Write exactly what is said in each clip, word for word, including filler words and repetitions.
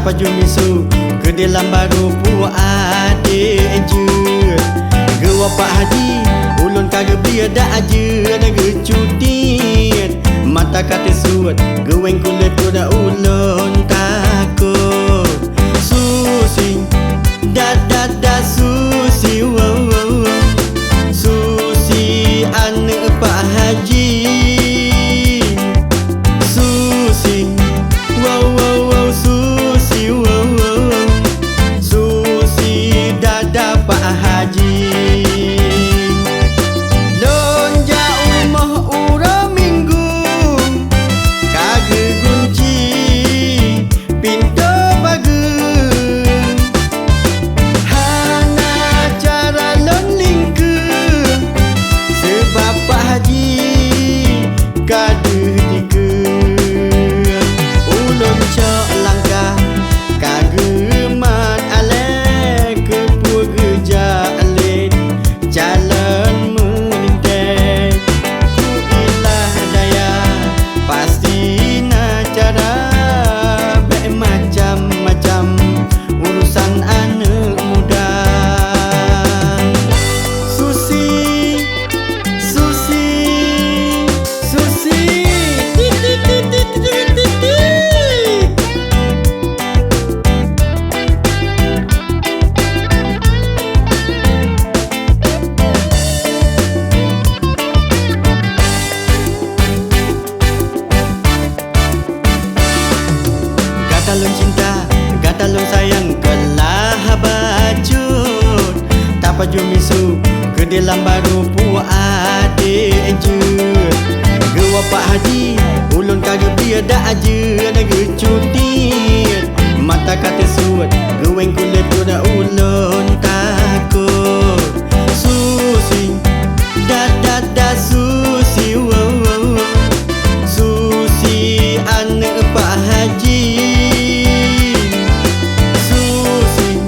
Pajoh miseue keu di lam barô puwoe adék jeuet. Geuwoe Pak Haji, ulôn ka geubri dak jeuet geucutiet. Mata ka teusuet, geuwéng kulét kuda ulôn takot. Susi, da, da, da, Susi, wow, wow, wow. Susi, aneuëk Pak Haji. Susi, wow, wow, wow, Susi, wow, wow, wow. Susi, dada Pak Haji. Lôn jak rumoh uroe Minggu, ka geugunci pintoe pageue. Hana cara lôn lingkeue, seubab Pak Haji ka deuh dikeue. Ulôn cok langkah, ka geumat alée, keupeue geujak lét calon meulintée. Ku ilah daya, pasti na cara, bék macam-macam urusan aneuëk muda. Susi, Susi, Susi. Tik, tik, tik, tik. Gata lôn cinta, gata lôn sayang, keulah bacut. Tapajoh miseue keu di lam barô puwoe adék jeuet. Geuwoe Pak Haji, ulôn ka geubri dak jeuet geucutiet. Mata ka teusuet, geuwéng kulét kuda ulôn takot. Susi, da, da, da, Susi, wow, wow, wow. Susi, aneuëk Pak Haji. Susi,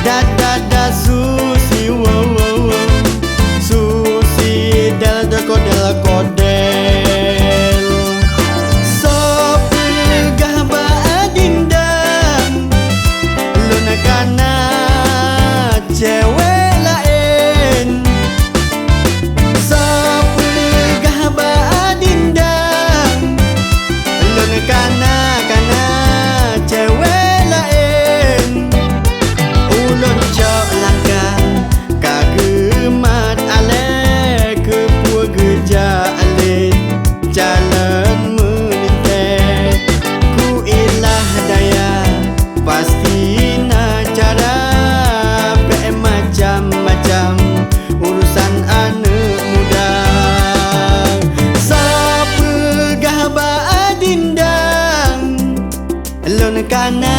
da, da, da, Susi, wow, wow, wow. Susi, del, del, kodel, kodel. Soe peugah bak adinda, lôn kana cewek laén. Soe peugah bak adinda, lôn kana, kana cewek laén. Ulôn cok langkah, ka geumat alée, keupeue geujak lét calon meulintée. Ku ilah daya, pasti na cara, bék macam-macam urusan aneuëk muda. Soe peugah bak adinda, lôn kana